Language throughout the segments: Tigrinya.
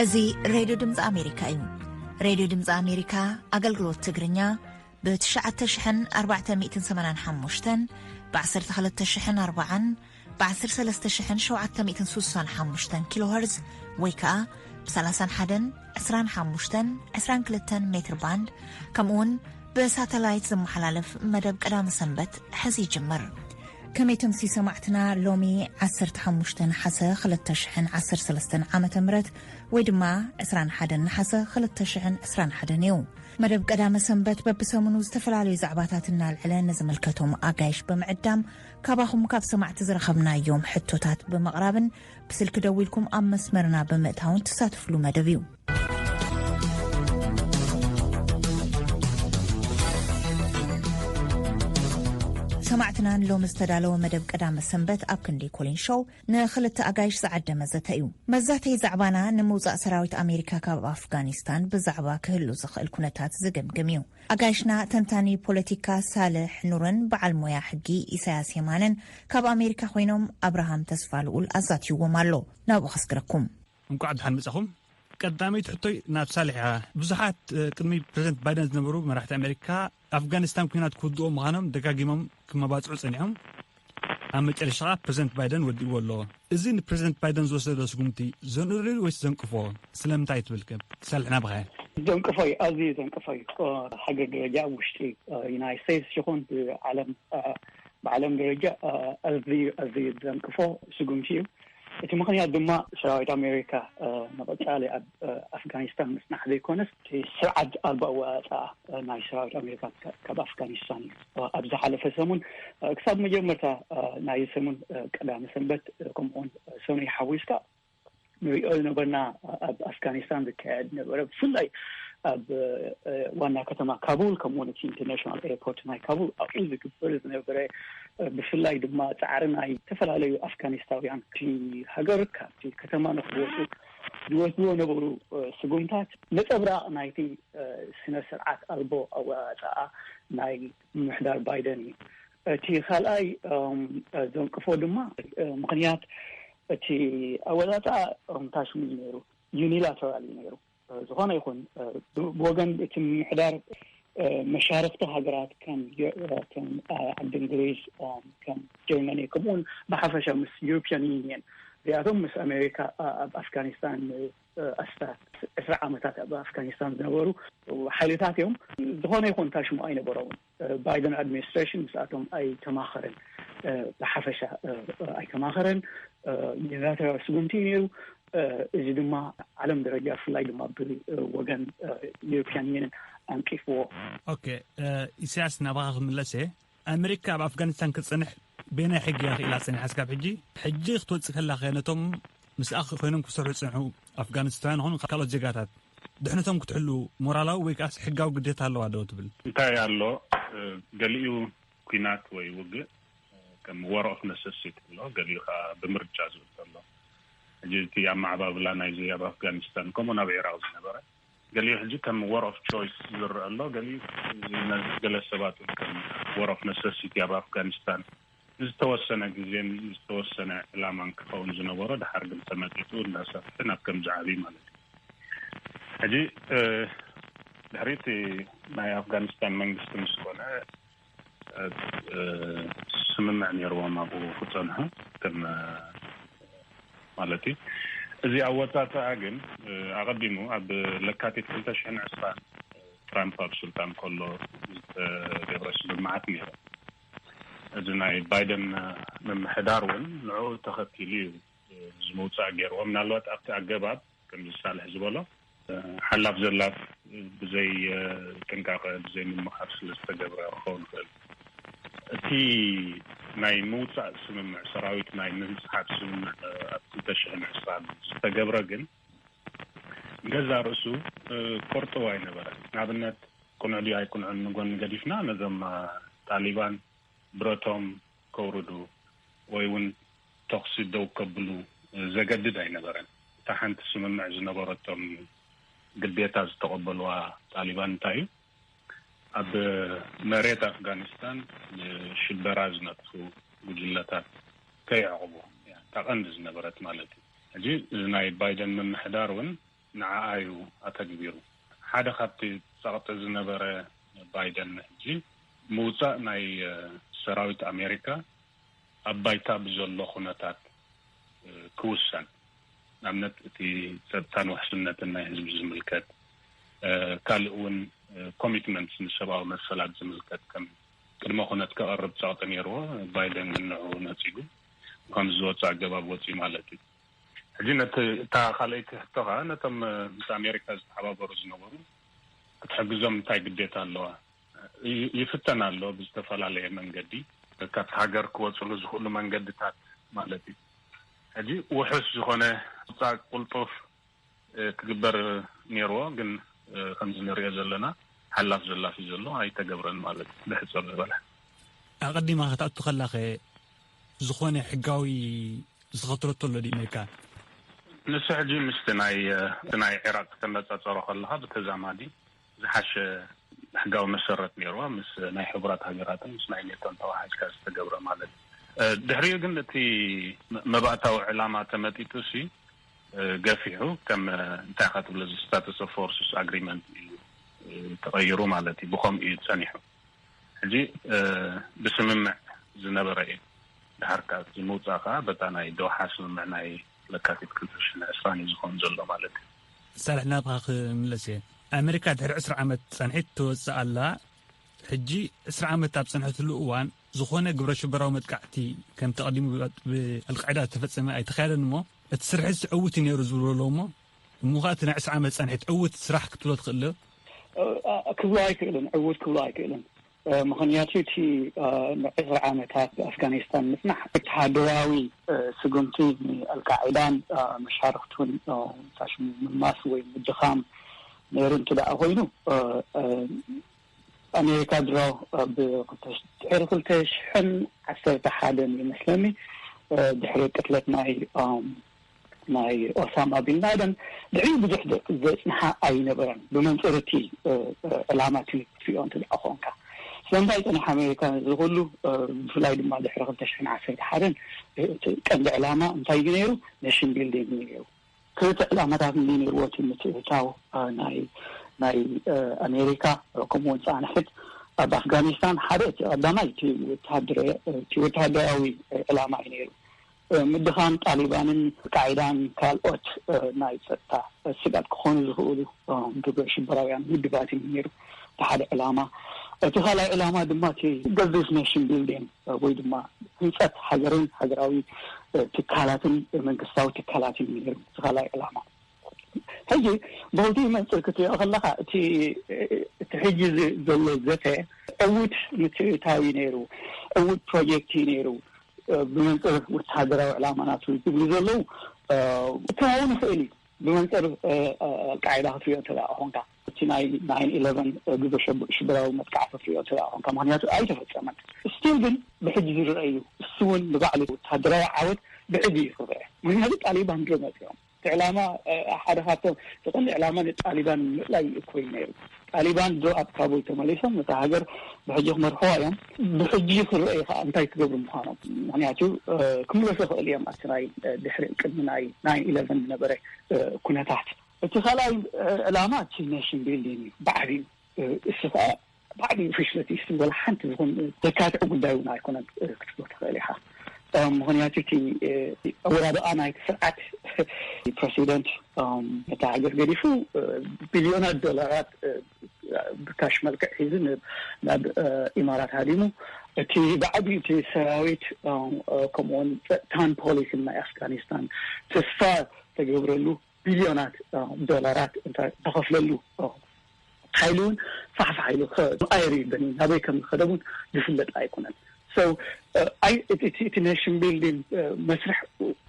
እዚ ሬድዮ ድምፂ ኣሜሪካ እዩ። ሬድዮ ድምፂ ኣሜሪካ ኣገልግሎት ትግርኛ ብ ትሽዓተ ሽሕን ኣርባዕተ ሚእትን ሰማንያን ሓሙሽተን፣ ብ ዓሰርተ ክልተ ሽሕን ኣርባዓን፣ ብ ዓሰርተ ሰለስተ ሽሕን ሸውዓተ ሚእትን ስሳን ሓሙሽተን ኪሎ ኸርዝ ወይ ከዓ ብ ሰላሳን ሓደን ዕስራን ሓሙሽተን ዕስራን ክልተን ሜትር ባንድ፣ ከምኡ እውን ብሳተላይት ዝመሓላለፍ መደብ ቀዳመ ሰንበት ሕዚ ይጅምር። ከመይ ተምሲ ሰማዕትና፣ ሎሚ ዓሰርተ ሓሙሽተ ነሓሰ ክልተ ሽሕን ዓሰርተ ሰለስተን ዓመተ ምህረት ወይ ድማ ዕስራን ሓደን ነሓሰ ክልተ ሽሕን ዕስራን ሓደን እዩ። መደብ ቀዳመ ሰንበት በብሰሙኑ ዝተፈላለዩ ዛዕባታት እናልዕለ ንዝምልከቶም ኣጋይሽ ብምዕዳም ካባኹም ካብ ሰማዕቲ ዝረኸብናዮም ሕቶታት ብምቕራብን ብስልኪ ደዊልኩም ኣብ መስመርና ብምእታውን ትሳትፍሉ መደብ እዩ። ሰማዕትናን ሎሚ ዝተዳለወ መደብ ቀዳመ ሰንበት ኣብ ክንዲ ኮሊን ሾው ንኽልተ ኣጋይሽ ዝዓደመ ዘተ እዩ። መዛተይ ዛዕባና ንምውጻእ ሰራዊት ኣሜሪካ ካብ ኣፍጋኒስታን ብዛዕባ ክህሉ ዝኽእል ኩነታት ዝግምግም እዩ። ኣጋይሽና ተንታኒ ፖለቲካ ሳልሕ ኑርን በዓል ሞያ ሕጊ ኢሳያስ የማነን ካብ ኣሜሪካ ኮይኖም ኣብርሃም ተስፋ ልኡል ኣዛትይዎም ኣሎ። ናብኡ ከስግረኩም። እንቋዕ ብድሓን መጻኹም። ቀዳመይቲ ሕቶይ ናብ ሳልሕ እያ። ብዙሓት፣ እ፣ ቅድሚ ፕረዚደንት ባይደን ዝነበሩ መራሕቲ ኣሜሪካ ኣፍጋኒስታን ኲናት ክውድኦ ምዃኖም ደጋጊሞም ክመባጽዑ ጸኒሖም። ኣብ መጨረሻ ኸኣ ፕረዚደንት ባይደን ወዲእዎ ኣሎ። እዚ ንፕረዚደንት ባይደን ዝወሰዶ ስጉምቲ ዘንእሉ ወይስ ዘንቅፎ? ስለምንታይ ትብል ከ? ሳልሕ ናባኻ እየ። ዘንቅፎ እዩ፣ ኣዝዩ ዘንቅፎ እዩ። እ፣ ሃገር ደረጃ ኣብ ውሽጢ፣ እ፣ ዩናይትድ ስቴትስ ይኹን ብዓለም፣ እ፣ ብዓለም ደረጃ፣ እ፣ ኣዝዩ፣ ኣዝዩ ዘንቅፎ ስጉምቲ እዩ። እቲ ምኽንያት ድማ ሰራዊት ኣሜሪካ፣ እ፣ ንቐጻሊ ኣብ፣ እ፣ ኣፍጋኒስታን ምጽናሕ ዘይኮነስ፣ እቲ ስርዓት ኣልቦ ኣወጻጽኣ፣ እ፣ ናይ ሰራዊት ኣሜሪካ ካ-፣ ካብ ኣፍጋኒስታን እዩ። እ፣ ኣብ ዝሓለፈ ሰሙን፣ እ፣ ክሳብ መጀመርታ፣ እ፣ ናይዚ ሰሙን፣ እ፣ ቀዳመ ሰንበት፣ እ፣ ከምኡውን፣ እ፣ ሰኑይ ሓዊስካ ንሪኦ ዝነበርና፣ እ፣ ኣብ ኣፍጋኒስታን ዝካየድ ነበረ። ብፍላይ ኣብ፣ እ፣ ዋና ከተማ ካቡል፣ ከምኡውን እቲ ኢንተርናሽናል ኤርፖርት ናይ ካቡል ኣብኡ ዝግበር ዝነበረ፣ እ፣ ብፍላይ ድማ ጻዕሪ ናይ ዝተፈላለዩ ኣፍጋኒስታውያን እቲ ሃገር ካብቲ ከተማ ንክወጹ ዝወስድዎ ነበሩ፣ እ፣ ስጉምታት ነጸብራቕ ናይቲ፣ እ፣ ስነ ስርዓት ኣልቦ ኣወጻጽኣ ናይ ምምሕዳር ባይደን እዩ። እቲ ካልኣይ፣ እም፣ እ፣ ዘንቅፎ ድማ፣ እ፣ ምኽንያት እቲ ኣወጻጽኣ፣ እም፣ ታሽሙ እዩ ነይሩ። ዩኒላተራል እዩ ነይሩ። እ፣ ዝኾነ ይኹን፣ እ፣ ብ-፣ ብወገን እቲ ምምሕዳር፣ እ፣ መሻርኽቲ ሃገራት ከም ጀ-፣ እ፣ ከም፣ እ፣ ዓዲ እንግሊዝ፣ እ፣ ከም ጀርመኒ፣ ከምኡውን ብሓፈሻ ምስ ዩሮፒያን ዩኒየን፣ እዚኣቶም ምስ ኣሜሪካ፣ እ፣ ኣብ ኣፍጋኒስታን፣ እ፣ ኣስታት ዕስራ ዓመታት ኣብ ኣፍጋኒስታን ዝነበሩ ሓይልታት እዮም። ዝኾነ ይኹን ታሽሙ ኣይነበሮምን። እ፣ ባይደን ኣድሚኒስትሬሽን ምስኣቶም ኣይተማኸረን። እ፣ ብሓፈሻ፣ እ፣ ኣይተማኸረን። እ፣ ዩኒላተራል ስጉምቲ እዩ ነይሩ። እ፣ እዚ ድማ ዓለም ደረጃ ብፍላይ ድማ ብወገን፣ እ፣ ዩሮፒያን ዩኒየን ኣንቂፍዎ። ኦኬ፣ እ፣ ኢሳያስ ናባኻ ክምለስ እየ። ኣሜሪካ ኣብ ኣፍጋኒስታን ክትጸንሕ በየናይ ሕጊ እያ ክኢላ ጸኒሓ እስካብ ሕጂ? ሕጂ ክትወጽእ ከላ ከ ነቶም ምስኣ ኮይኖም ክሰርሑ ዝጸንሑ ኣፍጋኒስታውያን ይኹኑ ካልኦት ዜጋታት ድሕነቶም ክትሕሉ ሞራላዊ ወይ ከኣስ ሕጋዊ ግዴታ ኣለዋ ዶ ትብል? እንታይ ኣሎ? እ፣ ገሊኡ ኲናት ወይ ውግእ ከም ወር ኦፍ ነሰሲቲ ኣሎ፣ ገሊኡ ከኣ ብምርጫ ዝብል ኣሎ። ሕጂ እቲ ኣመዓባብላ ናይዚ ኣብ ኣፍጋኒስታን ከምኡ ናብ ዒራቕ ዝነበረ፣ ገሊኡ ሕጂ ከም ወር ኦፍ ቾይስ ዝረአ ኣሎ፣ ገሊኡ ነዚ ገለ ሰባት እውን ከም ወር ኦፍ ነሰሲቲ ኣብ ኣፍጋኒስታን ንዝተወሰነ ግዜን ዝተወሰነ ዕላማን ክኸውን ዝነበሮ፣ ድሓር ግን ተመጢጡ እንዳሰፍሐ ናብ ከም ዝዓብይ ማለት እዩ። ሕጂ፣ እ፣ ድሕሪ እቲ ናይ ኣፍጋኒስታን መንግስቲ ምስ ኮነ፣ እ፣ እ፣ ስምምዕ ነይርዎም ኣብኡ ክጸንሑ፣ ከም፣ እ፣ ማለት እዩ። እዚ ኣወጻጽኣ ግን፣ እ፣ ኣቐዲሙ ኣብ ለካቲት ክልተ ሽሕን ዕስራን ትራምፕ ኣብ ስልጣን ከሎ ዝተገብረ ስምምዓት ነይሩ። እዚ ናይ ባይደን ምምሕዳር እውን ንዕኡ ተኸቲሉ እዩ እዚ ምውጻእ ገይርዎ። ምናልባት ኣብቲ ኣገባብ፣ ከምዚ ሳልሕ ዝበሎ፣ ሓላፍ ዘላፍ ብዘይ ጥንቃቐ፣ ብዘይ ምምኻር ስለ ዝተገብረ ክኸውን ይኽእል። እቲ ናይ ምውጻእ ስምምዕ፣ ሰራዊት ናይ ምንስሓብ ስምምዕ ኣብ ክልተ ሽሕን ዕስራን ዝተገብረ ግን ገዛ ርእሱ፣ እ፣ ቆርጥዎ ኣይነበረን። ንኣብነት፣ ቅኑዕ ድዩ ኣይቅኑዕን ንጎኒ ገዲፍና፣ ነዞም፣ እ፣ ጣሊባን ብረቶም ከውርዱ ወይ እውን ተኹሲ ደው ከብሉ፣ እ፣ ዘገድድ ኣይነበረን። እታ ሓንቲ ስምምዕ ዝነበረቶም ግዴታ ዝተቐበልዋ ጣሊባን እንታይ እዩ? ኣብ መሬት ኣፍጋኒስታን ንሽበራ ዝነጥፉ ጉጅለታት ከይዕቕቡ እያ እታ ቀንዲ ዝነበረት ማለት እዩ። ሕጂ እዚ ናይ ባይደን ምምሕዳር እውን ንዓኣ እዩ ኣተግቢሩ። ሓደ ካብቲ ጸቕጢ ዝነበረ ባይደን ሕጂ ምውጻእ ናይ ሰራዊት ኣሜሪካ ኣብ ባይታ ብዘሎ ኩነታት ክውሰን፣ ንኣብነት እቲ ጸጥታን ውሕስነትን ናይ ህዝቢ ዝምልከት፣ ካልእ እውን ኮሚትመንት ንሰብኣዊ መሰላት ዝምልከት ከም ቅድመ ኩነት ከቐርብ ጸቕጢ ነይርዎ። ባይደን ግን ንዕኡ ነጺጉ፣ ብከምዚ ዝወጽእ ኣገባብ ወጺኡ ማለት እዩ። ሕጂ ነቲ እታ ካልኣይቲ ሕቶ ከኣ ነቶም ምስ ኣሜሪካ ዝተሓባበሩ ዝነበሩ ክትሕግዞም እንታይ ግዴታ ኣለዋ? ይፍተን ኣሎ ብዝተፈላለየ መንገዲ፣ ካብቲ ሃገር ክወፅሉ ዝኽእሉ መንገድታት ማለት እዩ። ሕጂ ውሑስ ዝኾነ ቁልጡፍ ክግበር ነይርዎ፣ ግን ከምዚ ንሪኦ ዘለና ሓላፍ ዘላፍ እዩ ዘሎ፣ ኣይተገብረን ማለት እዩ። ብሕፅር ዝበለ ኣቐዲማ ክትኣቱ ከላኸ ዝኾነ ሕጋዊ ዝኸትረቶ ኣሎ ድዩ ኣሜሪካ? ንሱ ሕጂ ምስቲ ናይ ናይ ዒራቅ ክተነጻጸሮ ከለኻ ብተዛማዲ ዝሓሸ ሕጋዊ መሰረት ነይርዋ፣ ምስ ናይ ሕቡራት ሃገራትን ምስ ናይ ኔቶን ተዋሓጅካ ዝተገብረ ማለት እዩ። ድሕሪኡ ግን እቲ መባእታዊ ዕላማ ተመጢጡ ሲ ገፊሑ ከም እንታይ ኢኻ ትብሎ፣ እዚ ስታተስ ኦፍ ፎርስስ ኣግሪመንት እዩ ተቐይሩ ማለት እዩ። ብኸምኡ እዩ ጸኒሑ። ሕጂ ብስምምዕ ዝነበረ እዩ። ድሓር ካብ ዝምውፃእ ከዓ በታ ናይ ዶሓ ስምምዕ ናይ ለካቲት ክልተ ሽሕን ዕስራን እዩ ዝኸውን ዘሎ ማለት እዩ። ሳልሕ፣ ናብኻ ክምለስ እየ። ኣሜሪካ ድሕሪ ዕስራ ዓመት ጸንሒት ትወፅእ ኣላ። ሕጂ ዕስራ ዓመት ኣብ ጸንሐትሉ እዋን ዝኾነ ግብረ ሽበራዊ መጥቃዕቲ ከም ተቐዲሙ ብኣልቃዒዳ ዝተፈጸመ ኣይተኻየደን እሞ እቲ ስርሒ ዕውት እዩ ነይሩ ዝብሉ ኣለዉ እሞ እሞ ከዓ እቲ ናይ ዕስራ ዓመት ጸንሒት ዕውት ስራሕ ክትብሎ ትኽእል ዶ? ክብሎ ኣይክእልን፣ ዕውት ክብሎ ኣይክእልን። ምኽንያቱ እቲ ዕስራ ዓመታት ብኣፍጋኒስታን ምፅናሕ ወተሃደራዊ ስጉምቲ ንኣልቃዒዳን መሻርክቱን ሽሙ ምልማስ ወይ ምድኻም ነይሩ እንተ ደኣ ኮይኑ ኣሜሪካ ድሮ ብድሕሪ ክልተ ሽሕን ዓሰርተ ሓደን ይመስለኒ ድሕሪ ቅትለት ናይ ናይ ኦሳማ ቢን ላደን ድሕሪ ብዙሕ ዘጽንሓ ኣይነበረን። ብመንጽር እቲ ዕላማ እቲ ክትሪኦ እንተ ደኣ ኮንካ ስለምንታይ ጸኒሓ ኣሜሪካ እዚ ኩሉ ብፍላይ ድማ ድሕሪ ክልተ ሽሕን ዓሰርተ ሓደን እቲ ቀንዲ ዕላማ እንታይ እዩ ነይሩ? ኔሽን ቢልዲንግ እዩ ነይሩ። ክልተ ዕላማታት እንዲ ነይርዎ እቲ ምትእትታው ናይ ናይ ኣሜሪካ ከምኡውን ጻንሕት ኣብ ኣፍጋኒስታን ሓደ እቲ ቀዳማይ እቲ ወተሃደራዊ ዕላማ እዩ ነይሩ። ምድኻም ጣሊባንን ኣልቃዒዳን ካልኦት ናይ ጸጥታ ስጋት ክኾኑ ዝኽእሉ ግብረ ሽበራውያን ውድባትን ነይሩ። እቲ ሓደ ዕላማ። እቲ ካልኣይ ዕላማ ድማ እቲ ገዚፍ ኔሽን ቢልዲንግ ወይ ድማ ህንጸት ሃገርን ሃገራዊ ትካላትን መንግስታዊ ትካላትን ነይሩ። እቲ ካልኣይ ዕላማ። ሕጂ ብክልቲኡ መንፅር ክትሪኦ ከለካ እቲ እቲ ሕጂ ዘሎ ዘተ ዕውት ምትእትታው እዩ ነይሩ፣ ዕውት ፕሮጀክት እዩ ነይሩ። ብመንፅር ወተሃደራዊ ዕላማ ናቱ ዝብሉ ዘለዉ ክኸውን ይኽእል እዩ። ብመንፅር ኣልቃዒዳ ክትሪኦ እንተ ደኣ ኮንካ እቲ ናይ ናይን ኢለቨን ግብረ ሽበራዊ መጥቃዕቲ ክትሪኦ እንተ ደኣ ኮንካ፣ ምክንያቱ ኣይተፈፀመን። ስቲል ግን ብሕጂ ዝረአ እዩ። እሱ እውን ንባዕሉ ወተሃደራዊ ዓወት ብሕጂ እዩ ክረአ። ምክንያቱ ጣሊባን ድሮ መፅኦም እቲ ዕላማ ሓደ ካብቶም እቲ ቀንዲ ዕላማ ንጣሊባን ምእላይ ኮይኑ ነይሩ። ጣሊባን ድሮ ኣብ ካቡል ተመሊሶም ነታ ሃገር ብሕጂ ክመርሕዋ እዮም። ብሕጂ ክረአ ከዓ እንታይ ክገብሩ ምዃኖም፣ ምክንያቱ ክምለሱ ይኽእሉ እዮም ኣብቲ ናይ ድሕሪ ቅድሚ ናይ ናይን ኢለቨን ዝነበረ ኩነታት። እቲ ካልኣይ ዕላማ እቲ ኔሽን ቢልዲንግ እዩ ብዓብዩ። እሱ ከዓ ብዓብዩ ፍሽለት እዩ። እሱ ወላ ሓንቲ ዝኹን ዘካትዑ ጉዳይ እውን ኣይኮነን ክትብሎ ትኽእል ኢኻ። ምኽንያቱ እቲ ኣወዳድቓ ናይቲ ስርዓት ፕረሲደንት ነታ ሃገር ገዲፉ ቢልዮናት ዶላራት ብካሽ መልክዕ ሒዙ ናብ ኢማራት ሃዲሙ። እቲ ብዓብዩ እቲ ሰራዊት ከምኡውን ጸጥታን ፖሊስን ናይ ኣፍጋኒስታን ተስፋ ተገብረሉ ቢልዮናት ዶላራት ተኸፍለሉ ሓይሊ እውን ፋሕፋሕ ኢሉ ኣይር ይበኒ ናበይ ከም ዝኸደ እውን ዝፍለጥ ኣይኮነን። እቲ ኔሽን ቢልዲንግ መስርሕ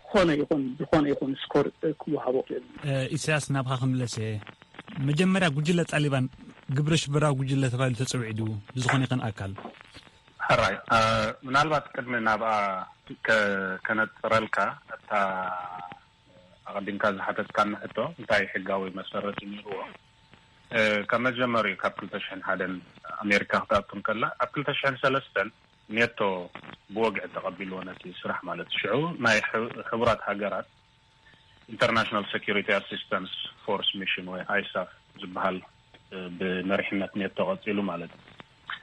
ዝኾነ ይኹን ዝኾነ ይኹን ስኮር ክወሃቦ ክእል። ኢሳያስ፣ ናብኻ ክምለስ እየ። መጀመርያ ጉጅለ ጣሊባን ግብረ ሽበራዊ ጉጅለ ተባሂሉ ተፀዊዑ ድዩ ብዝኾነ ይኹን ኣካል? ሕራይ፣ ምናልባት ቅድሚ ናብኣ ከነፅረልካ እታ ኣቐዲምካ ዝሓተትካኒ ሕቶ እንታይ ሕጋዊ መሰረት እዩ ነይርዎ? ካብ መጀመሪኡ ካብ ክልተ ሽሕን ሓደን ኣሜሪካ ክትኣቱ እንከላ ኣብ ክልተ ሽሕን ሰለስተን ኔቶ ብወግዒ ተቐቢልዎ ነቲ ስራሕ ማለት ሽዑ ናይ ሕቡራት ሃገራት International Security Assistance Force Mission ወይ ኣይሳፍ ዝበሃል ብመሪሕነት ኔቶ ቀፂሉ ማለት እዩ።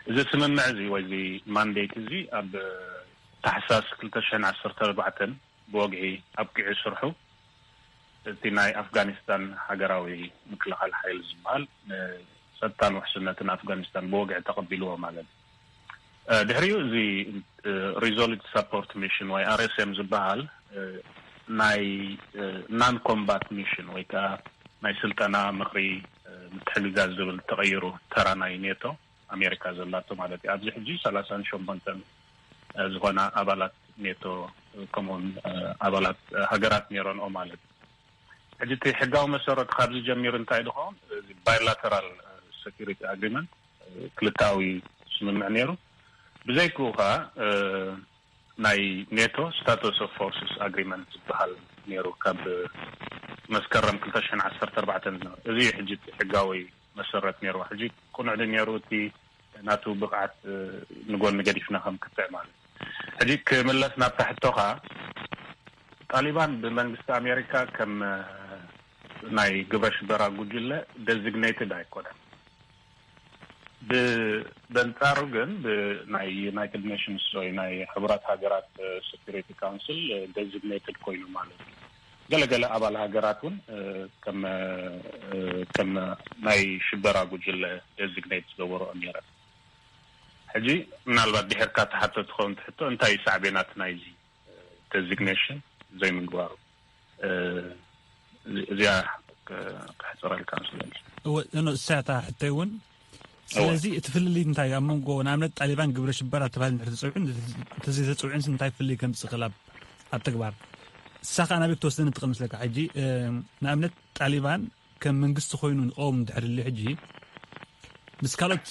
እዚ ስምምዕ እዚ ወይ እዚ ማንዴት እዚ ኣብ ታሕሳስ ክልተ ሽሕን ዓሰርተ ኣርባዕተን ብወግዒ ኣብቂዑ ስርሑ። እቲ ናይ ኣፍጋኒስታን ሃገራዊ ምክልኻል ሓይሊ ዝበሃል ንፀጥታን ውሕስነትን ኣፍጋኒስታን ብወግዒ ተቐቢልዎ ማለት እዩ። ድሕሪኡ እዚ Resolute Support Mission ወይ ኣር ኤስ ኤም ዝበሃል ናይ non combat mission ወይ ከዓ ናይ ስልጠና፣ ምኽሪ፣ ምትሕግጋዝ ዝብል ተቐይሩ፣ ተራ ናይ ኔቶ ኣሜሪካ ዘላቶ ማለት እዩ። ኣብዚ ሕጂ ሰላሳን ሸሞንተን ዝኾና ኣባላት ኔቶ ከምኡውን ኣባላት ሃገራት ነይረንኦ ማለት እዩ። ሕጂ እቲ ሕጋዊ መሰረቱ ካብዚ ጀሚሩ እንታይ ድኸውን? Bilateral Security Agreement፣ ክልታዊ ስምምዕ ነይሩ። ብዘይክኡ ከዓ ናይ ኔቶ Status of Forces Agreement ዝበሃል ነይሩ። ካብ መስከረም ክልተ ሽሕን ዓሰርተ ኣርባዕተን ዝነበረ፣ እዚ እዩ ሕጂ እቲ ሕጋዊ መሰረት ነይሩ። ሕጂ ቅኑዕ ዶ ነይሩ? እቲ ናቱ ብቕዓት ንጎኒ ገዲፍና ከም ክትዕ ማለት። ሕጂ ክምለስ ናብታ ሕቶኻ፣ ጣሊባን ብመንግስቲ ኣሜሪካ ከም ናይ ግብረ ሽበራ ጉጅለ designated ኣይኮነን። በንጻሩ ግን ብናይ ዩናይትድ ኔሽንስ ወይ ናይ ሕቡራት ሃገራት Security Council designated ኮይኑ ማለት እዩ። ገለገለ ኣባል ሃገራት እውን ከም ከም ናይ ሽበራ ጉጅለ designate ዝገበሮ ነይረን። ሕጂ ምናልባት ድሕርካ ተሓቶ ትኸውን ትሕቶ እንታይ እዩ ሳዕቤናት ናይዚ designation ዘይምግባሩ? እዚኣ ክሕፅረልካ ምስለኒ። እወ፣ እኖ እሳታ ሕቶይ እውን። ስለዚ እቲ ፍልልይ እንታይ እዩ? ኣብ መንጎ ንኣብነት ጣሊባን ግብረ ሽበራ ተባሂሉ እንድሕር ተፀዊዑን እንተዘይተፀዊዑን እንታይ ፍልልይ ከምፅእ ክእል ኣብ ኣብ ተግባር? እሳ ከዓ ናበይ ክትወስደኒ ትኽእል ምስለካ? ሕጂ ንኣብነት ጣሊባን ከም መንግስቲ ኮይኑ ንቀውም እንድሕር ህልዩ ሕጂ ምስ ካልኦት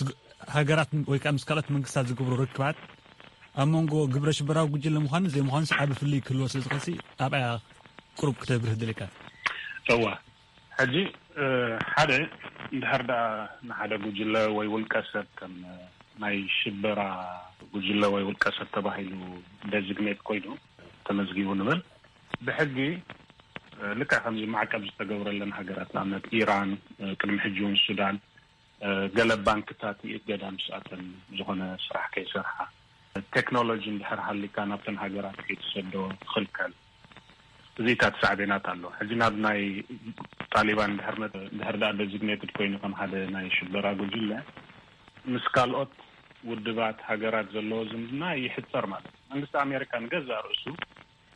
ሃገራት ወይ ከዓ ምስ ካልኦት መንግስታት ዝገብሮ ርክባት ኣብ መንጎ ግብረ ሽበራዊ ጉጅለ ምዃኑ ዘይምዃኑ ዓቢ ፍልልይ ክህልዎ ስለ ዝኽእልሲ ኣብኣ ቁሩብ ክተብርህ ደሊካ። እዋ፣ ሕጂ ሓደ እንድሕር ደኣ ንሓደ ጉጅለ ወይ ውልቀ ሰብ ከም ናይ ሽበራ ጉጅለ ወይ ውልቀ ሰብ ተባሂሉ designate ኮይኑ ተመዝጊቡ ንብል፣ ብሕጊ ልክዕ ከምዚ ማዕቀብ ዝተገብረለን ሃገራት ንኣብነት ኢራን፣ ቅድሚ ሕጂ እውን ሱዳን፣ ገለ ባንክታት ይእገዳ ምስኣተን ዝኾነ ስራሕ ከይሰርሓ፣ ቴክኖሎጂ እንድሕር ሃሊካ ናብተን ሃገራት ከይትሰዶ ትኽልከል። እዚታት ሳዕቤናት ኣሎ። ሕጂ ናብ ናይ ጣሊባን እንድሕር መ- እንድሕር ደኣ designated ኮይኑ ከም ሓደ ናይ ሽበራ ጉጅለ ምስ ካልኦት ውድባት ሃገራት ዘለዎ ዝምድና ይሕጸር ማለት እዩ። መንግስቲ ኣሜሪካ ንገዛእ ርእሱ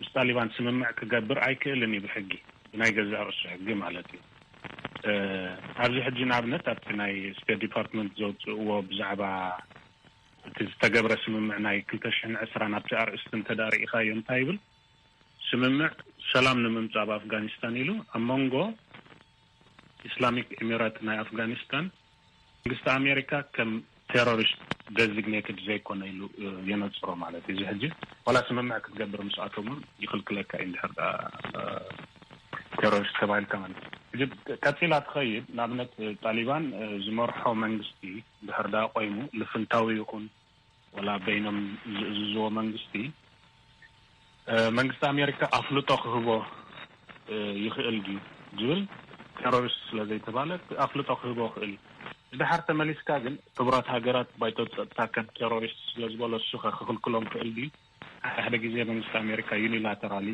ምስ ጣሊባን ስምምዕ ክገብር ኣይክእልን እዩ ብሕጊ፣ ብናይ ገዛእ ርእሱ ሕጊ ማለት እዩ። ኣብዚ ሕጂ ንኣብነት ኣብቲ ናይ ስቴት ዲፓርትመንት ዘውፅእዎ ብዛዕባ እቲ ዝተገብረ ስምምዕ ናይ ክልተ ሽሕን ዕስራን ኣብቲ ኣርእስቲ እንተ ደኣ ርኢኻዮ እንታይ ይብል? ስምምዕ ሰላም ንምምፃእ ኣብ ኣፍጋኒስታን ኢሉ ኣብ መንጎ ኢስላሚክ ኢሚራት ናይ ኣፍጋኒስታን መንግስቲ ኣሜሪካ ከም ቴሮሪስት designated ዘይኮነ ኢሉ የነፅሮ ማለት እዩ። እዚ ሕጂ ዋላ ስምምዕ ክትገብር ምስኣቶም እውን ይኽልክለካ እዩ እንድሕር ደኣ ቴሮሪስት ተባሂልካ ማለት እዩ። ሕጂ ቀፂላ ትኸይድ። ንኣብነት ጣሊባን ዝመርሖ መንግስቲ እንድሕር ደኣ ቆይሙ ልፍንታዊ ይኹን ዋላ በይኖም ዝእዝዝዎ መንግስቲ መንግስቲ ኣሜሪካ ኣፍልጦ ክህቦ ይኽእል ድዩ ዝብል ቴሮሪስት ስለ ዘይተባለ ኣፍልጦ ክህቦ ክእል እዩ። ድሓር ተመሊስካ ግን ሕቡራት ሃገራት ባይቶ ጸጥታ ከም ቴሮሪስት ስለ ዝበሎ እሱ ከ ክኽልክሎም ክእል ድዩ? ሓደ ሓደ ግዜ መንግስቲ ኣሜሪካ ዩኒላተራሊ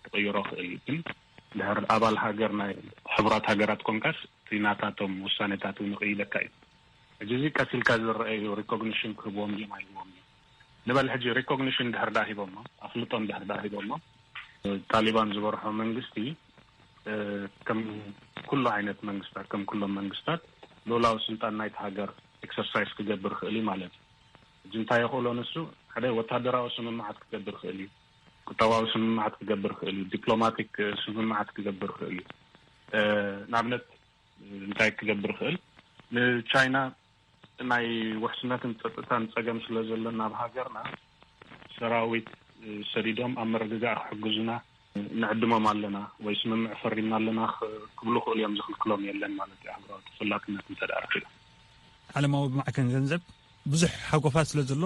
ክቕይሮ ክእል እዩ። ግን ድሕር ኣባል ሃገር ናይ ሕቡራት ሃገራት ኮንካስ እቲ ናታቶም ውሳኔታት እውን ይቕይደካ እዩ። ሕጂ እዚ ቀስ ኢልካ ዝረአ እዩ። ሪኮግኒሽን ክህብዎም ድዮም ኣይህብዎም እዮም ንበል። ሕጂ ሪኮግኒሽን ድሕር ዳ ሂቦሞ፣ ኣፍልጦ ድሕር ዳ ሂቦሞ፣ ጣሊባን ዝበርሖ መንግስቲ ከም ኩሉ ዓይነት መንግስታት፣ ከም ኩሎም መንግስታት ልኡላዊ ስልጣን ናይቲ ሃገር ኤክሰርሳይዝ ክገብር ይኽእል እዩ ማለት እዩ። ሕጂ እንታይ የኽእሎ ንሱ? ሓደ ወታደራዊ ስምምዓት ክገብር ይኽእል እዩ፣ ቁጠባዊ ስምምዓት ክገብር ይኽእል እዩ፣ ዲፕሎማቲክ ስምምዓት ክገብር ይኽእል እዩ። ንኣብነት እንታይ ክገብር ይኽእል? ንቻይና ናይ ውሕስነትን ጸጥታን ጸገም ስለ ዘለና ኣብ ሃገርና ሰራዊት ሰዲዶም ኣብ ምርግጋእ ክሕግዙና ንዕድሞም ኣለና ወይ ስምምዕ ፈሪምና ኣለና ክብሉ ክእሉ እዮም። ዝኽልክሎም የለን ማለት እዩ። ኣህጉራዊ ተፈላጥነት እንተ ደኣ ረኺቡ ዓለማዊ ብማዕከን ገንዘብ ብዙሕ ሓጎፋት ስለ ዘሎ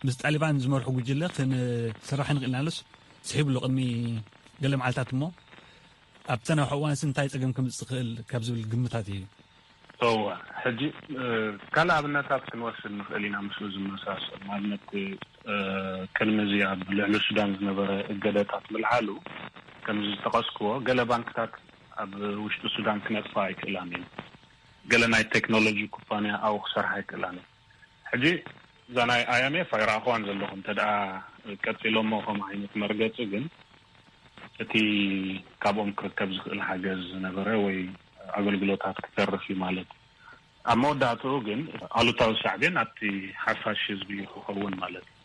ምስ ጣሊባን ዝመርሑ ጉጅለ ክንስራሕ ንኽእል ኢና ኢሉስ ስሒቡ ኣሎ ቅድሚ ገለ መዓልታት እሞ ኣብቲ ነዊሕ እዋንስ እንታይ ጸገም ከምጽእ ይኽእል ካብ ዝብል ግምታት እዩ። እወ፣ ሕጂ ካልእ ኣብነታት ክንወስድ ንኽእል ኢና፣ ምስኡ ዝመሳሰል። ንኣብነት፣ ቅድሚ እዚ ኣብ ልዕሊ ሱዳን ዝነበረ እገደታት ምልዓሉ፣ ከምዚ ዝጠቐስክዎ፣ ገለ ባንክታት ኣብ ውሽጢ ሱዳን ክነጥፋ ኣይክእላን እየን። ገለ ናይ ቴክኖሎጂ ኩባንያ ኣብኡ ክሰርሓ ኣይክእላን እየን። ሕጂ እዛ ናይ ኣይ ኤም ኤፍ ኣይረኣኽዋን ዘለኹ፣ እንተ ደኣ ቀጺሎሞ ከም ዓይነት መርገጺ፣ ግን እቲ ካብኦም ክርከብ ዝኽእል ሓገዝ ዝነበረ ወይ ኣገልግሎታት ክተርፍ እዩ ማለት እዩ። ኣብ መወዳእትኡ ግን ኣሉታዊ ሳዕቤን ኣብቲ ሓፋሽ ህዝቢ እዩ ክኸውን ማለት እዩ።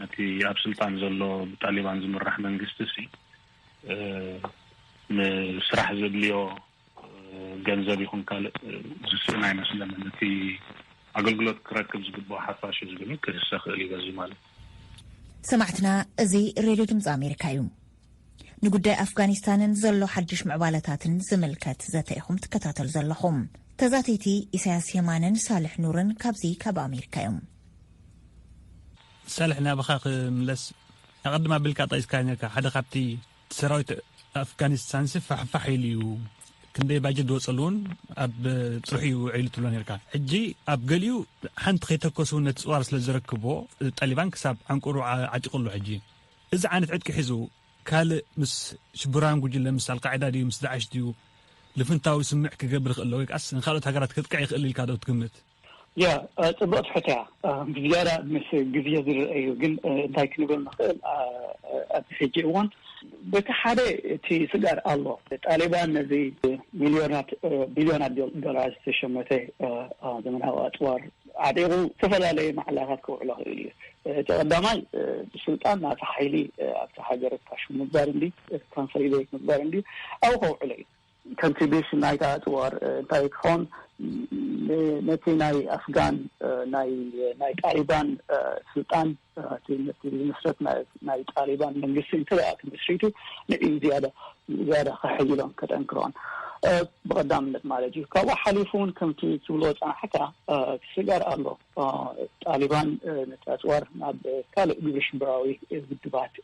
ነቲ ኣብ ስልጣን ዘሎ ብጣሊባን ዝምራሕ መንግስቲ ሲ ንስራሕ ዘድልዮ ገንዘብ ይኹን ካልእ ዝስእን ኣይመስለንን። እቲ ኣገልግሎት ክረክብ ዝግብኦ ሓፋሽ ህዝቢ ግን ክህሰ ክእል እዩ በዚ ማለት። ሰማዕትና፣ እዚ ሬድዮ ድምፂ ኣሜሪካ እዩ። ንጉዳይ ኣፍጋኒስታንን ዘሎ ሓድሽ ምዕባለታትን ዝምልከት ዘተ ኢኹም ትከታተሉ ዘለኹም። ተዛተይቲ ኢሳያስ የማንን ሳልሕ ኑርን ካብዚ ካብ ኣሜሪካ እዮም። ሳልሕ፣ ናብኻ ክምለስ፣ ኣቐድም ኣቢልካ ጠቂስካ ነርካ፣ ሓደ ካብቲ ሰራዊት ኣፍጋኒስታንሲ ፋሕፋሕ ኢሉ እዩ፣ ክንደይ ባጀት ዝወፀሉ እውን ኣብ ጥርሑ እዩ ውዒሉ ትብሎ ነርካ። ሕጂ ኣብ ገሊኡ ሓንቲ ከይተኮሱ ነቲ ፅዋር ስለ ዘረክቦ፣ ጠሊባን ክሳብ ዓንቁሩ ዓ- ዓጢቑ ኣሎ። ሕጂ እዚ ዓይነት ዕጥቂ ሒዙ ካልእ ምስ ሽቡራን ጉጅለ ምስ ኣልቃዒዳ ድዩ ምስ ዳዕሽ ድዩ ልፍንታዊ ስምዕ ክገብር ይኽእል ዶ? ወይ ከኣስ ንካልኦት ሃገራት ከጥቅዕ ይኽእል ኢልካ ዶ ትግምት? ያ ጽቡቅ ትሕት እያ። ብዝያዳ ምስ ግዜ ዝርአ እዩ። ግን እንታይ ክንብል ንኽእል? ኣብዚ ሕጂ እዋን በቲ ሓደ እቲ ስጋር ኣሎ። ጣሊባን ነዚ ሚልዮናት ቢልዮናት ዶላር ዝተሸመተ ዘመናዊ ኣጽዋር ዓጢቑ ዝተፈላለየ ማዕላታት ክውዕሎ ክእል እዩ። እቲ ቀዳማይ ብስልጣን ናቲ ሓይሊ ኣብቲ ሃገር ካሽ ምግባር እንዲ፣ ኮንሶሊዴት ምግባር እንዲ ኣብኡ ከውዕሎ እዩ። ከምቲ ቢሽ ናይታ ኣጽዋር እንታይ ክኾን ነቲ ናይ ኣፍጋን ናይ ናይ ጣሊባን ስልጣን ዝምስረት ናይ ጣሊባን መንግስቲ እንተ ተመስሪቱ ንዒ ዝያዳ ዝያዳ ከሐይሎን ከጠንክሮን ብቐዳምነት ማለት እዩ። ካብኡ ሓሊፉ እውን ከምቲ ትብሎ ፃንሓካ ስጋር ኣሎ። ጣሊባን ነቲ ኣፅዋር ናብ ካልእ ግብረ ሽበራዊ ውድባት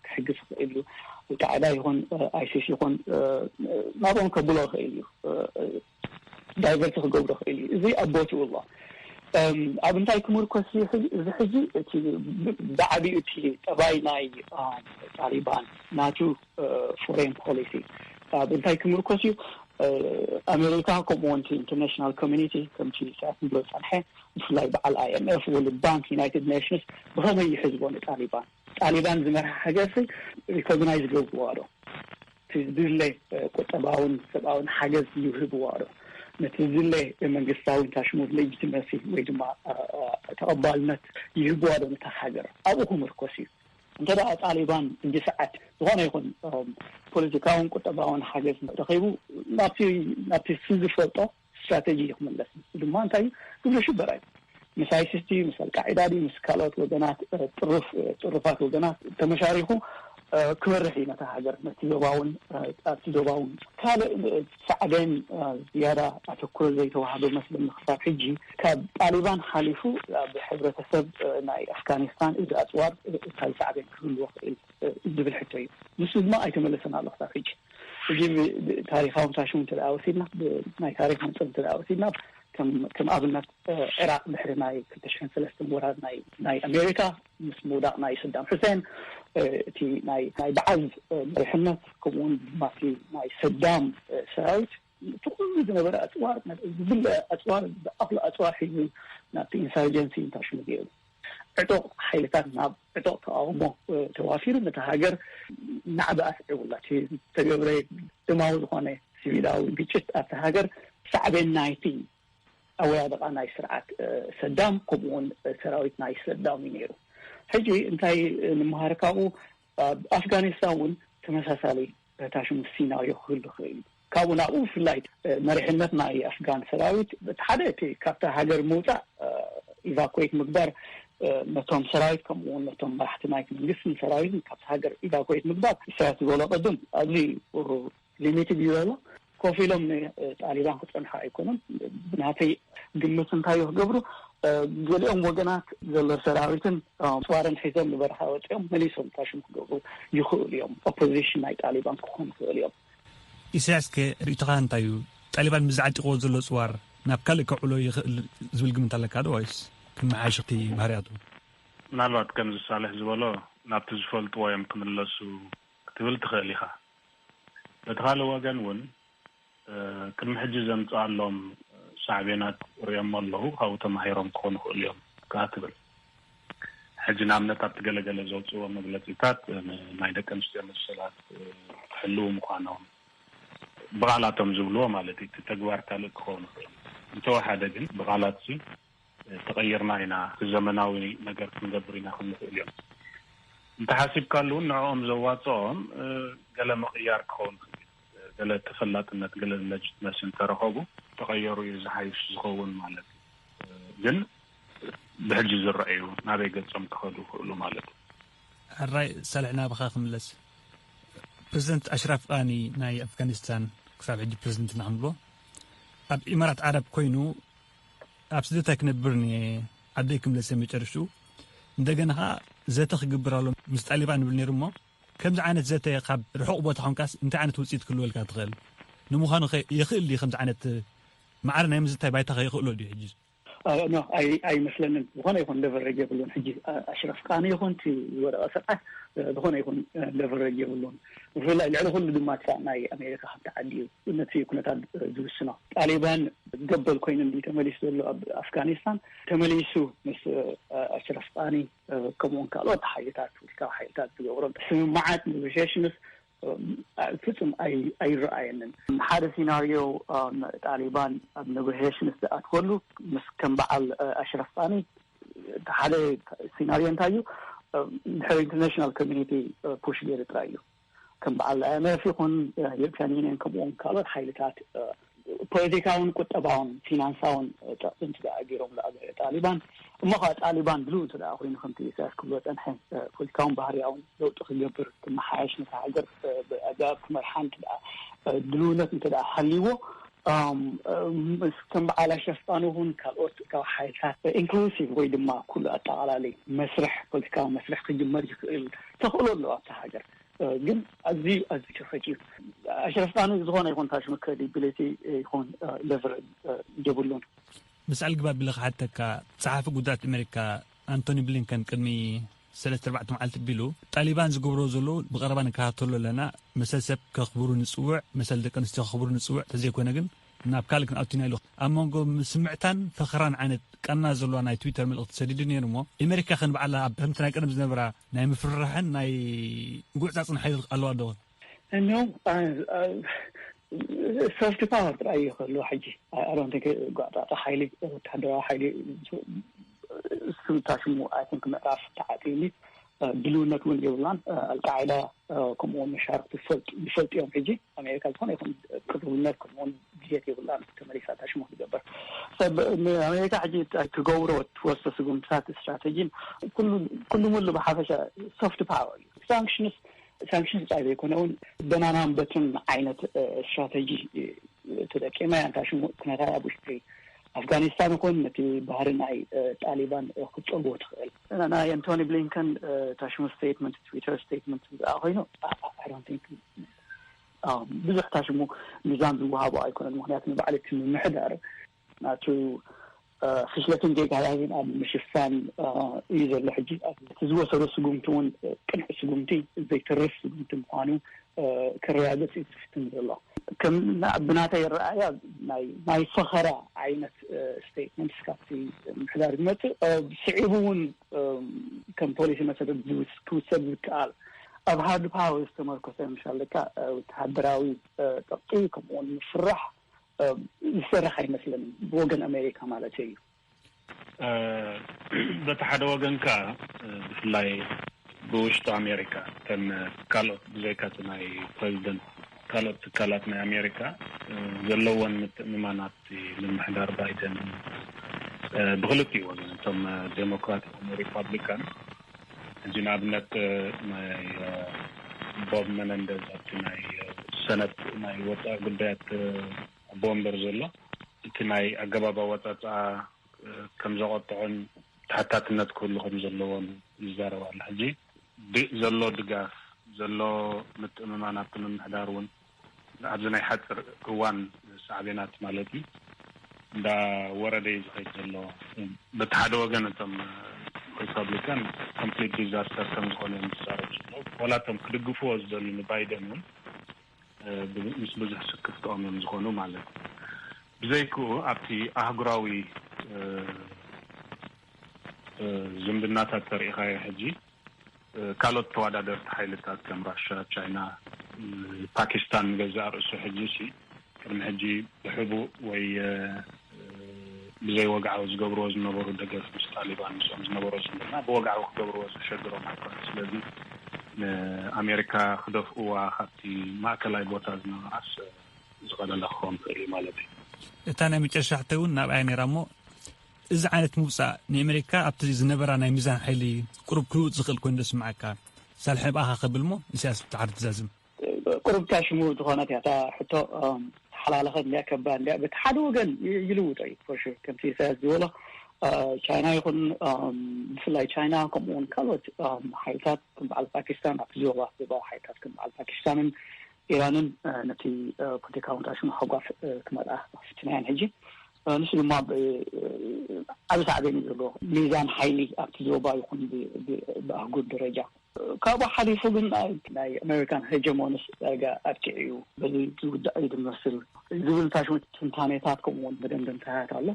ክሕግዝ ይኽእል እዩ። ኣልቃዕዳ ይኹን ኣይሲስ ይኹን ናብኦም ከብሎ ይኽእል እዩ። ዳይቨርት ክገብሮ ይኽእል እዩ። እዚ ኣብ ቦትኡ ኣሎ። ኣብ እንታይ ክምርኮስ እዚ ሕጂ እቲ ብዓቢኡ እቲ ጠባይ ናይ ጣሊባን ናቱ ፎሬን ፖሊሲ ኣብ እንታይ ክምርኮስ እዩ? ኣሜሪካ ከምኡ እውን ኢንተርናሽናል ኮሚኒቲ ከምቲ ሰዓት ንብሎ ዝፀንሐ ብፍላይ በዓል ኣይ ኤም ኤፍ፣ ወርልድ ባንክ፣ ዩናይትድ ኔሽንስ ብኸመይ ይሕዝቦ ንጣሊባን? ጣሊባን ዝመርሓ ሃገርሲ ሪኮግናይዝ ገብርዋ ዶ? ድለ ቁጠባውን ሰብኣውን ሓገዝ ይህብዋ ዶ? ነቲ ድለ መንግስታዊ ታሽሙር ሌጂቲመሲ ወይ ድማ ተቐባልነት ይህብዋ ዶ ነታ ሃገር? ኣብኡ ክምርኮስ እዩ። እንተ ደኣ ጣሊባን እንዲ ሰዓት ዝኾነ ይኹን ፖለቲካውን ቁጠባውን ሓገዝ ረኺቡ ናብቲ ናብቲ ዝፈልጦ ስትራቴጂ እዩ ክምለስ። ንሱ ድማ እንታይ እዩ? ግብረ ሽበራ እዩ። ምስ ኣይሲስ ድዩ ምስ ኣልቃዒዳ ድዩ ምስ ካልኦት ወገናት ጥሩፍ ጥሩፋት ወገናት ተመሻሪኹ ክመርሕ እዩ ነታ ሃገር ነቲ ዞባውን ኣብቲ ዞባውን ካልእ ሳዕቤን ዝያዳ ኣተኩሮ ዘይተዋህዶ መስለኒ ክሳብ ሕጂ ካብ ጣሊባን ሓሊፉ ኣብ ሕብረተሰብ ናይ ኣፍጋኒስታን እዚ ኣፅዋር እንታይ ሳዕቤን ክህልዎ ክእል ዝብል ሕቶ እዩ። ንሱ ድማ ኣይተመለሰን ኣሎ ክሳብ ሕጂ። ሕጂ ታሪካዊ ታሽሙ እንተ ወሲድና ናይ ታሪክ መንፅር እንተ ወሲድና ከም ኣብነት ዕራቅ ድሕሪ ናይ ክልተ ሽሕን ሰለስተን ወራር ናይ ኣሜሪካ ምስ ምውዳቅ ናይ ሰዳም ሑሴን እቲ ናይ በዓል መሪሕነት ከምኡውን ድማ ናይ ሰዳም ሰራዊት እቲ ኩሉ ዝነበረ ኣፅዋር ዝብለ ኣፅዋር ዝኣኽሎ ኣፅዋር ሒዙ ናብቲ ኢንሳርጀንሲ እንታይ ሽሙ ገይሩ ዕጡቕ ሓይልታት ናብ ዕጡቕ ተቃውሞ ተዋፊሩ ነቲ ሃገር ናዕቢ ኣስዒቡላ። እቲ ዝተገብረ ደማዊ ዝኾነ ሲቪላዊ ግጭት ኣብቲ ሃገር ሳዕቤን ናይቲ ኣወዳድቃ ናይ ስርዓት ሰዳም ከምኡውን ሰራዊት ናይ ሰዳም እዩ ነይሩ። ሕጂ እንታይ ንምሃር ካብኡ? ኣብ ኣፍጋኒስታን እውን ተመሳሳሊ ታሽሙ ሲናርዮ ክህሉ ይኽእል እዩ። ካብኡ ናብኡ ብፍላይ መሪሕነት ናይ ኣፍጋን ሰራዊት እቲ ሓደ እቲ ካብታ ሃገር ምውፃእ ኢቫኩዌት ምግባር ነቶም ሰራዊት ከምኡ እውን ነቶም መራሕቲ ናይቲ መንግስትን ሰራዊትን ካብቲ ሃገር ኢቫኩዌት ምግባር ኢሳያስ ዝበሎ ቅድም ኣብዚ ሊሚትድ እዩ ዘሎ። ኮፍ ኢሎም ንጣሊባን ክፀንሑ ኣይኮኑን። ብናተይ ግምት እንታይ እዩ ክገብሩ? ገሊኦም ወገናት ዘሎ ሰራዊትን ፅዋርን ሒዞም ንበረኻ ወፂኦም መሊሶም ታሽሙ ክገብሩ ይኽእሉ እዮም። ኦፖዚሽን ናይ ጣሊባን ክኾኑ ይኽእሉ እዮም። ኢሳያስ ከ ርእይቶኻ እንታይ እዩ? ጣሊባን ምስ ዝዓጢቕዎ ዘሎ ጽዋር ናብ ካልእ ከውዕሎ ይኽእል ዝብል ግምት ኣለካ ዶ? ወይስ ክመሓየሽ እቲ ባህርያቱ? ምናልባት ከምዚ ሳልሕ ዝበሎ ናብቲ ዝፈልጥዎ እዮም ክምለሱ ክትብል ትኽእል ኢኻ። በቲ ካልእ ወገን እውን፣ እ፣ ቅድሚ ሕጂ ዘምጽኣሎም ሳዕቤናት ርእዮም ኣለዉ፣ ካብኡ ተማሂሮም ክኾኑ ይኽእሉ እዮም ከኣ ትብል። ሕጂ ንኣብነት ኣብቲ ገለገለ ዘውጽእዎ መግለጺታት፣ እ፣ ናይ ደቂ ኣንስትዮ መሰላት፣ እ፣ ክሕልዉ ምዃኖም፣ ብቓላቶም ዝብልዎ ማለት እዩ። እቲ ተግባር ካልእ ክኸውን ይኽእል። እንተወሓደ ግን ብቓላትሲ፣ እ፣ ተቐይርና ኢና፣ እቲ ዘመናዊ ነገር ክንገብር ኢና ክብሉ ይኽእሉ እዮም። እንተሓሲብካሉ እውን ንዕኦም ዘዋጽኦም፣ እ፣ ገለ ምቕያር ክኸውን ይኽእል እዩ። እ፣ ገለ ተፈላጥነት፣ ገለ ሌጂትመሲ እንተረኸቡ፣ ተቐየሩ እዩ ዝሓይሽ ዝኸውን ማለት እዩ። እ፣ ግን ብሕጂ ዝረኣዩ ናበይ ገጾም ክኸዱ ይኽእሉ ማለት እዩ። ሕራይ ሳልሕ ናብኻ ክምለስ። ፕሬዚደንት ኣሽራፍ ቃኒ ናይ ኣፍጋኒስታን ክሳብ ሕጂ ፕሬዚደንት እናኽንብሎ ኣብ ኢማራት ዓረብ ኮይኑ ኣብ ስደት ኣይክነብርን እየ ዓደይ ክምለስ እየ መጨረሽኡ እንደገና ኸዓ ዘተ ክግብር ኣሎ ምስ ጣሊባን ንብል ነይሩ እሞ ከምዚ ዓይነት ዘተ ካብ ርሑቕ ቦታ ኾንካስ እንታይ ዓይነት ውፅኢት ክህልወልካ ትኽእል? ንምዃኑ ኸ የኽእል ድዩ ከምዚ ዓይነት ማዕረ ናይ ምዝታይ ባይታ ኸ የኽእሎ ድዩ ሕጂ? ኖ ኣይመስለንን። ዝኾነ ይኹን ለቨረጅ የብሉን። ሕጂ ኣሽረፍ ቃኒ ይኹን እቲ ዝወደቐ ሰብኣይ ዝኾነ ይኹን ለቨረጅ የብሉን። ብፍላይ ልዕሊ ኩሉ ድማ ክሳብ ናይ ኣሜሪካ ሃብቲ ዓዲ እዩ ነቲ ኩነታት ዝውስኖ። ጣሊባን ገበል ኮይኑ እንዲ ተመሊሱ ዘሎ ኣብ ኣፍጋኒስታን ተመሊሱ ምስ ኣሽረፍ ቃኒ ከምኡውን ካልኦት ሓይልታት ውልቃዊ ሓይልታት ዝገብሮም ስምምዓት ኔጎሽሽንስ ፍጹም ኣይረኣየንን። ሓደ ሲናርዮ ጣሊባን ኣብ ኔጎሽሽንስ ዝኣትወሉ ምስ ከም በዓል ኣሽረፍ ቃኒ ሓደ ሲናርዮ እንታይ እዩ? ድሕሪ ኢንተርናሽናል ኮሚኒቲ ፑሽ ገይሩ ጥራይ እዩ። ከም በዓል ኣይኤምኤፍ ይኹን ዩሮፒያን ዩኒየን ከምኡውን ካልኦት ሓይልታት ፖለቲካውን ቁጠባውን ፊናንሳውን ጸቕጢ እንተ ደኣ ገይሮም ጣሊባን እሞ ከዓ ጣሊባን ድልው እንተ ደኣ ኮይኑ ከምቲ ኢሳያስ ክብሎ ጸንሐ ፖለቲካውን ባህርያውን ለውጢ ክገብር ክመሓየሽ ነታ ሃገር ብኣገባብ ክመርሓ እንተ ደኣ ድልውነት እንተ ደኣ ሃልይዎ ከም በዓል ኣሽረፍ ቃኒ እውን ካልኦት ካብ ሓይልታት ኢንክሉሲቭ ወይ ድማ ኩሉ ኣጠቓላሊ መስርሕ ፖለቲካዊ መስርሕ ክጅመር ይኽእል ተኽእሎ ኣሎ ኣብታ ሃገር። ግን ኣዝዩ ኣዝዩ ቸፈጭ እዩ። ኣሽረፍ ቃኒ ዝኾነ ይኹን ታሽሙ ክሬዲቢሊቲ ይኹን ለቨር የብሉን። ምስ ኣልግባብ ኢለ ክሓተካ ጸሓፊ ጉዳያት ኣሜሪካ ኣንቶኒ ብሊንከን ቅድሚ ሰለስተ ኣርባዕተ መዓልቲ ቢሉ ጣሊባን ዝገብሮ ዘለዉ ብቐረባ ንከታተሎ ኣለና። መሰል ሰብ ከኽብሩ ንጽውዕ፣ መሰል ደቂ ኣንስትዮ ከኽብሩ ንጽውዕ፣ ተዘይኮነ ግን ናብ ካልእ ክንኣቱና ኢሉ ኣብ መንጎ ምስምዕታን ፈኸራን ዓይነት ቃና ዘለዋ ናይ ትዊተር መልእኽቲ ሰዲዱ ነይሩ እሞ ኣሜሪካ ከ ንባዕላ ኣብ ከምቲ ናይ ቀደም ዝነበራ ናይ ምፍርራሕን ናይ ምጉዕጻጽን ሓይሊ ኣለዋ ዶ? No, ሶፍት ፓወር ጥራይ እዩ ክህልዎ ሕጂ። ኣሮንቲንክ ጓዕጻጻ ሓይሊ ወተሃደራዊ ሓይሊ እሱ ታሽሙ ኣይኮንክ ምዕራፍ ተዓጽዩኒ ድልውነት እውን የብላን። ኣልቃዒዳ ከምኡውን መሻርክቲ ዝፈልጡ እዮም። ሕጂ ኣሜሪካ ዝኾነ ይኹን ቅርብነት ከምኡውን ድሌት የብላን ተመሊሳ ታሽሙ ክትገብር። ሰብ ንኣሜሪካ ሕጂ ክገብሮ ትወስዶ ስጉምትታት ስትራተጂን ኩሉ ሙሉ ብሓፈሻ ሶፍት ፓወር እዩ። ሳንክሽንስ ሳንክሽንስ ጥራይ ዘይኮነ እውን በናናን በትርን ዓይነት ስትራተጂ ተጠቂማ እያ። እንታይ ሽሙ ኩነታት ኣብ ውሽጢ ኣፍጋኒስታን ይኹን ነቲ ባህሪ ናይ ጣሊባን ክትፀልዎ ትኽእል። ናይ ኣንቶኒ ብሊንከን ታሽሙ ስቴትመንት ትዊተር ስቴትመንት ዝኣ ኮይኑ ኣሮንቲንክ ብዙሕ ታሽሙ ሚዛን ዝወሃቦ ኣይኮነን። ምክንያቱ ንባዕሊ እቲ ምምሕዳር ናቱ ፍሽለትን ጌጋታትን ኣብ ምሽፋን እዩ ዘሎ። ሕጂ እቲ ዝወሰዶ ስጉምቲ እውን ቅኑዕ ስጉምቲ ዘይተርፍ ስጉምቲ ምዃኑ ከረጋግፅ እዩ ዝፍትን ዘሎ። ከም ብናተይ ኣረኣእያ ናይ ፈኸራ ዓይነት ስቴትመንትስ ካብቲ ምምሕዳር ዝመፅእ ስዒቡ እውን ከም ፖሊሲ መሰረት ክውሰድ ዝከኣል ኣብ ሃርድ ፓወር ዝተመርኮሰ ምሻል ደካ ወተሃደራዊ ፀቕጢ ከምኡውን ምፍራሕ ዝሰርሕ ኣይመስለንን ብወገን ኣሜሪካ ማለት እዩ። በቲ ሓደ ወገን ከኣ ብፍላይ ብውሽጢ ኣሜሪካ እተን ካልኦት ብዘይካ እቲ ናይ ፕረዚደንት ካልኦት ትካላት ናይ ኣሜሪካ ዘለወን ምትእምማናት ምምሕዳር ባይደን ብክልቲኡ ወገን እቶም ዴሞክራት ይኹኑ ሪፓብሊካን ሕጂ ንኣብነት ናይ ቦብ መነንደዝ ኣብቲ ናይ ሰነት ናይ ወፃኢ ጉዳያት ኣቦ ወንበር ዘሎ እቲ ናይ ኣገባብ ኣወፃፅኣ ከም ዘቆጥዑን ተሓታትነት ክህሉ ከም ዘለዎን ይዛረብ ኣሎ። ሕጂ ዘሎ ድጋፍ ዘሎ ምትእምማን ኣብቲ ምምሕዳር እውን ኣብዚ ናይ ሓፂር እዋን ሳዕቤናት ማለት እዩ እንዳወረደ እዩ ዝኸይድ ዘሎ። በቲ ሓደ ወገን እቶም ሪፐብሊካን ኮምፕሊት ዲዛስተር ከም ዝኾነ እዮም ዝዛረቡ ዘለዉ። ዋላ እቶም ክድግፍዎ ዝደልዩ ንባይደን እውን ምስ ብዙሕ ስክፍትኦም እዮም ዝኾኑ ማለት እዩ። ብዘይክኡ ኣብቲ ኣህጉራዊ ዝምድናታት ተሪኢኻዮ ሕጂ ካልኦት ተወዳደርቲ ሓይልታት ከም ራሻ፣ ቻይና፣ ፓኪስታን ንገዛእ ርእሱ ሕጂ ሲ ቅድሚ ሕጂ ብሕቡእ ወይ ብዘይ ወግዓዊ ዝገብርዎ ዝነበሩ ደገፍ ምስ ጣሊባን ምስኦም ዝነበሮ ዝምድና ብወግዓዊ ክገብርዎ ዘሸግሮም ኣይኮነን። ስለዚ ንኣሜሪካ ክደፍእዋ ካብቲ ማእከላይ ቦታ ዝነበራስ ዝቐለለ ክኸውን ይኽእል እዩ ማለት እዩ። እታ ናይ መጨረሻ ሕቶ እውን ናብኣይ ነይራ እሞ፣ እዚ ዓይነት ምውፃእ ንኣሜሪካ ኣብቲ ዝነበራ ናይ ሚዛን ሓይሊ ቁሩብ ክልውጥ ዝኽእል ኮይኑ ዶ ስምዓካ? ሳልሕ ብኣኻ ከብል እሞ ንስያስ ብታዕሪ ትዛዝም። ቁሩብ እታ ሽሙ ዝኾነት እያ እታ ሕቶ። ተሓላለኸት እንዲያ ከባ እንዲያ በቲ ሓደ ወገን ይልውጦ እዩ ፎር ሹር። ከምቲ ኢሳያስ ዝበሎ ቻይና ይኹን ብፍላይ ቻይና ከምኡ እውን ካልኦት ሓይልታት ከም በዓል ፓኪስታን ኣብቲ ዞባ ዞባዊ ሓይልታት ከም በዓል ፓኪስታንን ኢራንን ነቲ ፖለቲካዊ ንታሽሙ ሓጓፍ ክመልኣ ፍትናያን ሕጂ ንሱ ድማ ዓብ ሳዕቤን እዩ ዘለዎ። ሚዛን ሓይሊ ኣብቲ ዞባ ይኹን ብኣህጉር ደረጃ ካብኡ ሓሊፉ ግን ናይ ኣሜሪካን ሄጀሞኒስ ዳርጋ ኣብቂዑ እዩ። በዚ ዝውዳእ እዩ ዝመስል ዝብል ታሽሙ ትንታኔታት ከምኡውን መደምደምታታት ኣሎ።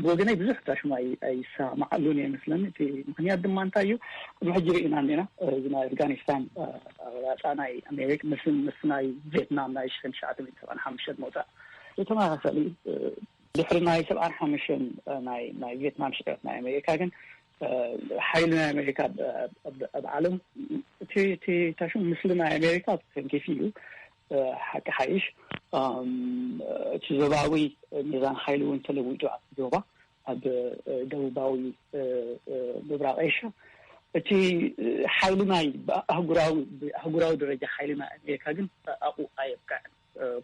ብወገነይ ብዙሕ ታሽሙ ኣይሰማማዓሉን እየ መስለኒ። እቲ ምክንያት ድማ እንታይ እዩ? ቅድሚ ሕጂ ርኢና እንዲና እዚ ናይ ኣፍጋኒስታን ኣበላፃ ናይ ኣሜሪካ ምስ ምስ ናይ ቪየትናም ናይ ሽሕን ትሽዓተ ሚእትን ሰብዓን ሓሙሽተን መውፃእ ብተመሳሳሊ ድሕሪ ናይ ሰብዓን ሓሙሽተን ናይ ናይ ቪየትናም ሽዕረት ናይ ኣሜሪካ ግን ሓይሊ ናይ ኣሜሪካ ኣብ ዓለም እቲ ታሽሙ ምስሊ ናይ ኣሜሪካ ተንኪፉ እዩ። ሓቂ ሓይሽ እቲ ዞባዊ ሚዛን ሓይሊ እውን ተለዊጡ ኣብቲ ዞባ ኣብ ደቡባዊ ምብራቕ ኤሽያ እቲ ሓይሊ ናይ ኣህጉራዊ ብኣህጉራዊ ደረጃ ሓይሊ ናይ ኣሜሪካ ግን ኣብኡ ኣየብቅዕን።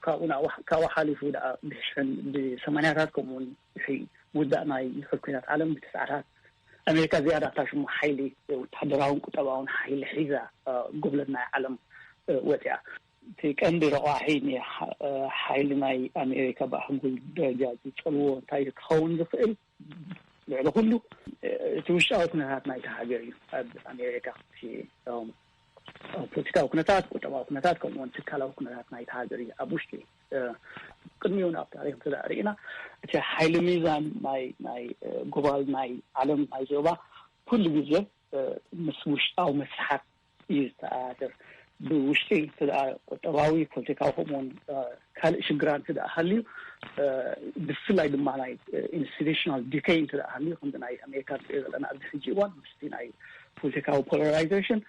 ካብኡ ካብኡ ሓሊፉ ደኣ ብሽሕን ብሰማንያታት ከምኡውን ድሕሪ ምውዳእ ናይ ድሕር ኩናት ዓለም ብትስዓታት ኣሜሪካ ዝያዳ ታሽሙ ሓይሊ ወታደራውን ቁጠባውን ሓይሊ ሒዛ ጉብለት ናይ ዓለም ወፂኣ። እቲ ቀንዲ ረቋሒ ሓይሊ ናይ ኣሜሪካ ብኣህጉር ደረጃ ዝፀልዎ እንታይ ክኸውን ዝኽእል ልዕሊ ኩሉ እቲ ውሽጣዊ ኩነታት ናይቲ ሃገር እዩ። ኣብ ኣሜሪካ ፖለቲካዊ ኩነታት፣ ቁጠባዊ ኩነታት ከምኡውን ትካላዊ ኩነታት ናይቲ ሃገር እዩ። ኣብ ውሽጢ ቅድሚኡ ናብ ታሪክ እንተ ርኢና እቲ ሓይሊ ሚዛን ናይ ናይ ጎባል ናይ ዓለም ናይ ዞባ ኩሉ ግዜ ምስ ውሽጣዊ መስሓት እዩ ዝተኣሳሰር። ብውሽጢ እቲ ደኣ ቁጠባዊ ፖለቲካዊ ከምኡውን ካልእ ሽግራት እንተ ደኣ ሃልዩ ብፍላይ ድማ ናይ ኢንስቲቱሽናል ዲከይ እንተ ደኣ ሃልዩ ከምዚ ናይ ኣሜሪካ ንሪኦ ዘለና ኣብዚ ሕጂ እዋን ምስቲ ናይ ፖለቲካዊ ፖላራይዜሽን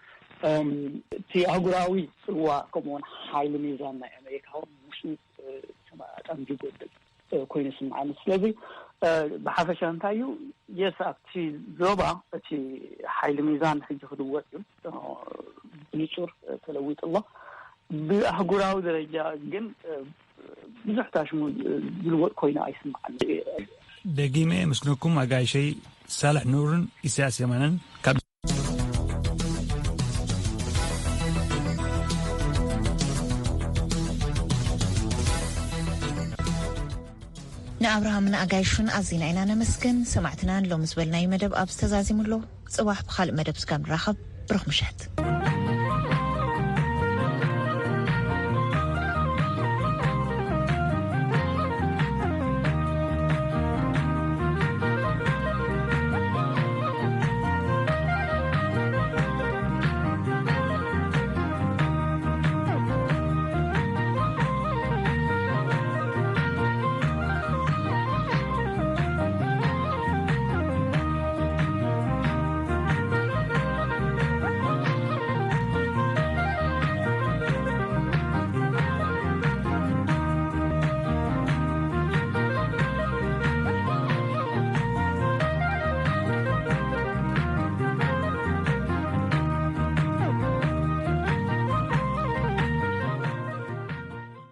እቲ ኣህጉራዊ ፅልዋ ከምኡውን ሓይሊ ሚዛን ናይ ኣሜሪካ እውን ምስኡ ተመጣጣን ዝጎድል ኮይኑ ይስምዓኒ። ስለዚ ብሓፈሻ እንታይ እዩ የስ ኣብቲ ዞባ እቲ ሓይሊ ሚዛን ሕጂ ክድወጥ እዩ ብንጹር ተለዊጡ ኣሎ። ብኣህጉራዊ ደረጃ ግን ብዙሕ ታሽሙ ዝልወጥ ኮይኑ ኣይስምዓኒ። ደጊመ ምስልኩም ኣጋይሸይ ሳልሕ ኑርን ኢሳያስ የማነን ካብ ንኣብርሃምን ኣጋይሹን ኣዚና ኢና ነመስግን። ሰማዕትና ንሎሚ ዝበልናዮ መደብ ኣብዚ ተዛዚሙ ኣሎ። ጽባሕ ብኻልእ መደብ ስጋብ ንራኸብ ብሩኽ ምሸት።